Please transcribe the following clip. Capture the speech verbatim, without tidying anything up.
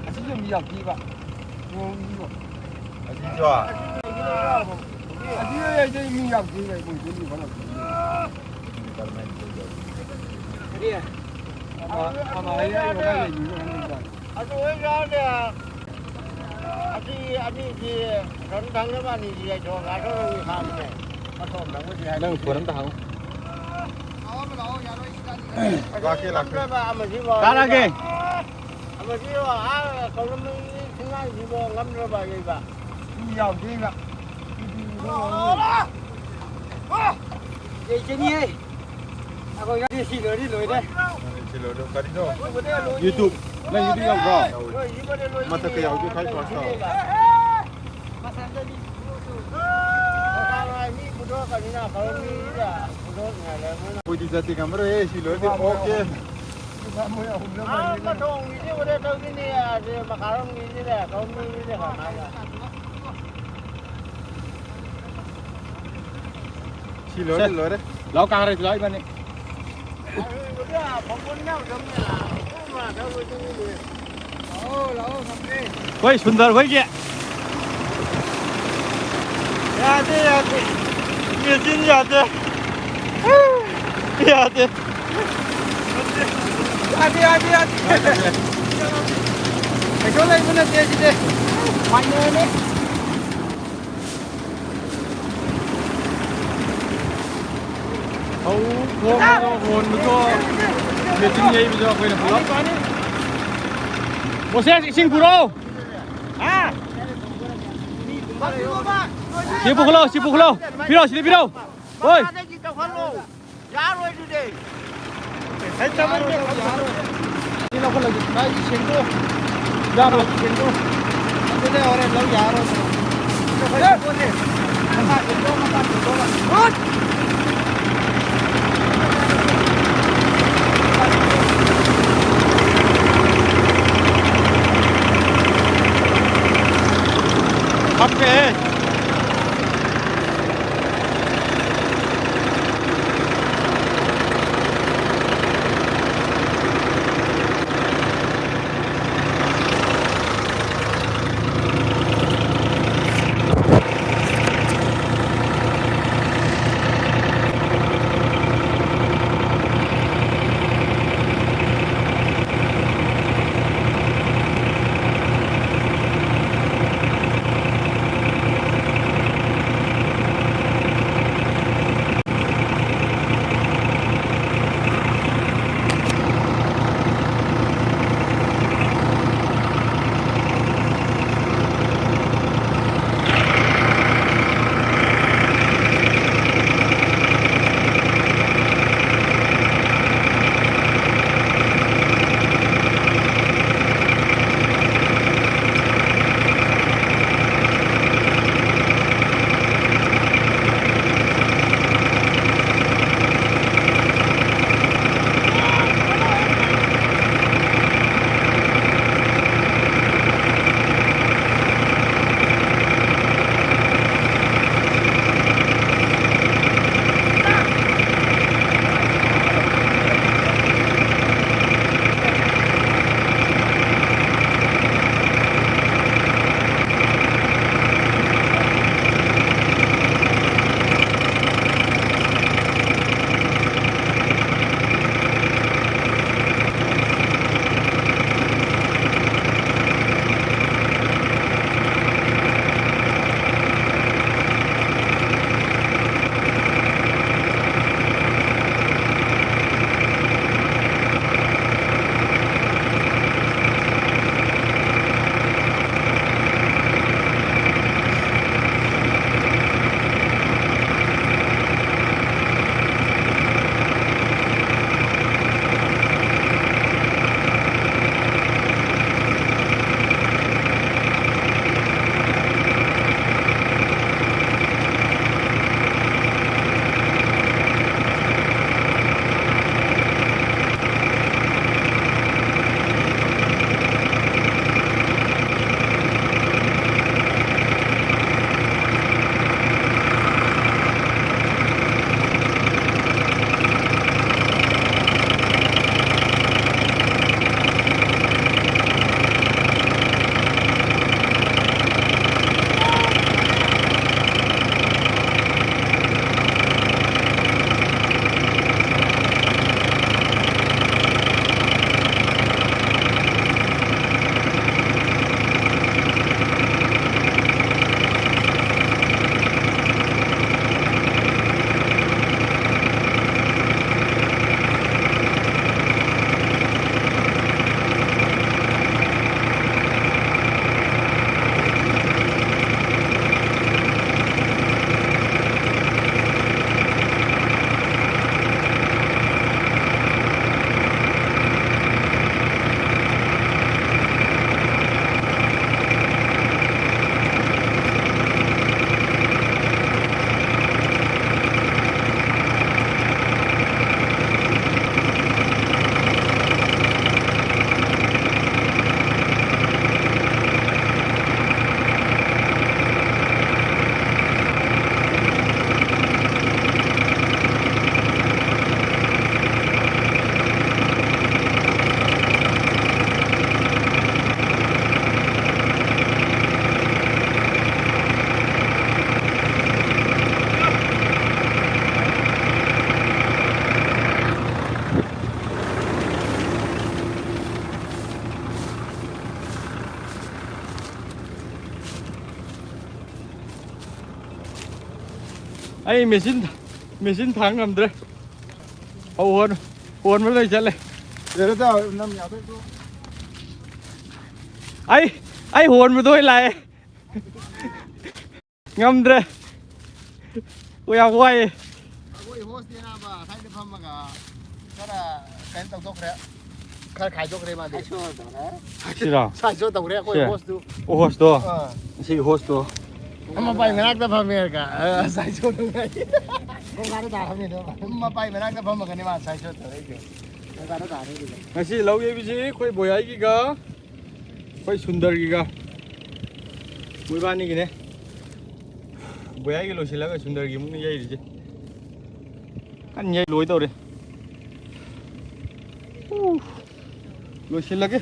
ꯑꯁꯤꯁꯨ ꯃꯤ ꯌꯥꯝ ꯊꯤꯕ꯫ ꯅꯣꯡꯒꯤꯁꯨ꯫ ꯑꯁꯤꯁꯨ꯫ ꯑꯁꯤ ꯂꯩꯔꯗꯤ ꯃꯤ ꯌꯥꯝ ꯊꯤꯕ, ꯃꯣꯏ ꯆꯦꯟꯕꯤ ꯈꯣꯠꯂꯛꯄ꯫ ꯀꯔꯤ? ꯑꯃ, ꯑꯃ ꯍꯥꯏꯔꯦ, ꯑꯩ ꯋꯥꯈꯜ ꯂꯩꯕꯤꯕ ꯈꯪꯗꯦ꯫ ꯑꯗꯨ ꯑꯣꯏꯔꯒꯅꯦ, ꯑꯁꯤ ꯑꯅꯤꯁꯤ ꯔꯟ ꯊꯪꯅꯕ ꯑꯅꯤꯁꯤ ꯌꯩꯊꯣꯛꯑꯒ ꯑꯁꯣꯝꯗꯒꯤ ꯈꯥꯝꯃꯤꯅꯦ꯫ ꯑꯁꯣꯝꯗꯕꯨꯗꯤ ꯍꯥꯏ꯫ ꯅꯪ ꯐꯣꯟ ꯑꯝꯇ ꯍꯥꯡꯉꯨ꯫ ꯂꯥꯛꯀꯦ, ꯂꯥꯛꯀꯦ꯫ ꯉꯝꯗ꯭ꯔꯕ ꯑꯃꯁꯤꯕꯨ ꯀꯥꯔꯛꯑꯒꯦ꯫ ꯑꯃꯁꯤꯕꯨ ꯑꯥ ꯀꯧꯔꯝꯕꯒꯤ ꯊꯤꯡꯉꯥꯏꯁꯤꯕꯨ ꯉꯝꯗ꯭ꯔꯕ ꯌꯩꯕ꯫ ꯃꯤ ꯌꯥꯎꯗꯦꯕ꯫ ꯌꯩꯁꯅꯤꯍꯦ꯫ ꯑꯩꯈꯣꯏ ꯉꯁꯤ ꯁꯤ ꯂꯣꯏꯔꯗꯤ ꯂꯣꯏꯔꯦ꯫ ꯁꯤ ꯂꯣꯏꯔꯦ꯫ ꯀꯔꯤꯅꯣ? YouTube꯫ ꯅꯪ YouTube ꯌꯥꯎꯕ꯭ꯔꯣ? ꯃꯊꯛꯇ ꯌꯥꯎꯕꯗꯤ ꯈ꯭ꯋꯥꯏ first ꯇꯥꯔꯦ꯫ ꯑꯩꯈꯣꯏꯗꯤ ꯆꯠꯇꯤ ꯉꯝꯃꯔꯣꯏꯍꯦ, ꯁꯤ ꯂꯣꯏꯔꯗꯤ꯫ OK꯫ ꯑꯥ, ꯃꯊꯣꯡꯒꯤꯁꯤ ꯎꯔꯦ ꯇꯧꯈꯤꯅꯤ, ꯑꯁꯤ ꯃꯈꯥꯔꯣꯝꯒꯤꯁꯤꯗ ꯀꯧꯅꯤꯡꯉꯤꯁꯦ ꯀꯃꯥꯏꯅ? ꯁꯤ ꯂꯣꯏꯔꯦ, ꯁꯦ꯫ ꯂꯣꯏꯔꯦ꯫ ꯂꯥꯛꯑꯣ, ꯀꯥꯈ꯭ꯔꯁꯤ ꯂꯥꯛꯑꯣ, ꯏꯕꯥꯅꯤ꯫ ꯑꯩꯈꯣꯏ ꯁꯨꯟꯗꯔ ꯍꯣꯏꯒꯤ꯫ ꯌꯥꯗꯦ, ꯌꯥꯗꯦ꯫ ꯃꯦꯆꯤꯟ ꯌꯥꯗꯦ꯫ ꯌꯥꯗꯦ꯫ ꯌꯥꯗꯦ, ꯌꯥꯗꯦ, ꯌꯥꯗꯦ꯫ ꯀꯩꯁꯨ ꯂꯩꯕ ꯅꯠꯇꯦ ꯁꯤꯗꯤ꯫ ꯃꯥꯏꯅꯔꯅꯦ꯫ ꯐꯧ ꯈꯣꯝꯕꯗꯣ, ꯍꯣꯟꯕꯗꯣ, ꯃꯦꯆꯤꯟ ꯌꯩꯕꯗꯣ ꯑꯩꯈꯣꯏꯅ ꯄꯨꯂꯞ꯫ ꯃꯣꯁꯦꯁ, ꯏꯁꯤꯡ ꯄꯨꯔꯛꯑꯣ꯫ ꯁꯤ ꯄꯨꯈꯠꯂꯣ, ꯁꯤ ꯄꯨꯈꯠꯂꯣ꯫ ꯄꯤꯔꯣ, ꯁꯤꯗ ꯄꯤꯔꯣ꯫ ꯍꯣꯏ꯫ ꯌꯥꯔꯣꯏ ꯑꯗꯨꯗꯤ꯫ ꯁꯤ ꯂꯧꯈꯠꯂꯒꯦ꯫ ꯃꯥꯒꯤ ꯁꯦꯡꯗꯣꯛ꯫ ꯌꯥꯔꯣꯏ꯫ ꯁꯦꯡꯗꯣꯛ꯫ ꯑꯗꯨꯗꯤ ꯍꯣꯔꯦꯟ ꯂꯧ ꯌꯥꯔꯣꯏ꯫ ꯃꯈꯥ ꯁꯦꯡꯗꯣꯛ, ꯃꯈꯥ ꯁꯦꯡꯗꯣꯛ꯫ ꯍꯥꯞꯄꯦ꯫ ꯑꯩ ꯃꯦꯆꯤꯟ ꯃꯦꯆꯤꯟ ꯊꯥꯡ ꯉꯝꯗ꯭ꯔꯦ꯫ ꯍꯧ ꯍꯣꯟ ꯍꯣꯟꯕ ꯂꯣꯏ ꯆꯠꯂꯦ꯫ ꯁꯤꯗ ꯇꯧ ꯅꯝ ꯌꯥꯗꯣꯏꯗꯣ꯫ ꯑꯩ ꯑꯩ ꯍꯣꯟꯕꯗꯣ ꯑꯣꯏ ꯂꯥꯛꯑꯦ꯫ ꯉꯝꯗ꯭ꯔꯦ꯫ ꯑꯣ, ꯌꯥꯝ ꯋꯥꯏꯑꯦ꯫ ꯑꯩꯈꯣꯏ ꯍꯣꯁꯇꯤ ꯅꯥꯕ ꯁꯥꯏꯗ ꯐꯝꯃꯒ ꯈꯔ ꯀꯩꯅꯣ ꯇꯧꯊꯣꯛꯈ꯭ꯔꯦ꯫ ꯈꯔ ꯈꯥꯏꯗꯣꯛꯈ꯭ꯔꯦ ꯃꯥꯗꯤ꯫ ꯁꯤꯔꯣ? ꯁꯥꯏꯁꯣ ꯇꯧꯈ꯭ꯔꯦ ꯑꯩꯈꯣꯏ ꯁꯦ꯫ ꯍꯣꯁꯇꯨ꯫ ꯑꯣ, ꯍꯣꯁꯇꯣ꯫ ꯑꯥ꯫ ꯁꯤꯒꯤ ꯍꯣꯁꯇꯣ꯫ ꯃꯄꯥꯏ ꯃꯅꯥꯛꯇ ꯐꯝꯃꯦ ꯍꯥꯏꯔꯒ, ꯑ, ꯁꯥꯏꯁꯣ ꯇꯧꯈ꯭ꯔꯦ꯫ ꯃꯄꯥꯏ ꯃꯅꯥꯛꯇ ꯐꯝꯃꯒꯅꯤ ꯃꯥ ꯁꯥꯏꯁꯣ ꯇꯧꯔꯛꯏꯁꯦ꯫ ꯉꯁꯤ ꯂꯧ ꯌꯩꯕꯁꯤ ꯑꯩꯈꯣꯏ ꯕꯣꯌꯥꯏꯒꯤꯒ ꯑꯩꯈꯣꯏ ꯁꯨꯟꯗꯔꯒꯤꯒ ꯃꯣꯏꯕꯥꯅꯤꯒꯤꯅꯦ꯫ ꯕꯣꯌꯥꯏꯒꯤ ꯂꯣꯏꯁꯤꯜꯂꯒ ꯁꯨꯟꯗꯔꯒꯤ ꯑꯃꯨꯛꯅ ꯌꯩꯔꯤꯁꯦ꯫ ꯀꯟꯅ ꯌꯩ ꯂꯣꯏꯗꯧꯔꯦ꯫ ꯎ, ꯂꯣꯏꯁꯤꯜꯂꯒꯦ꯫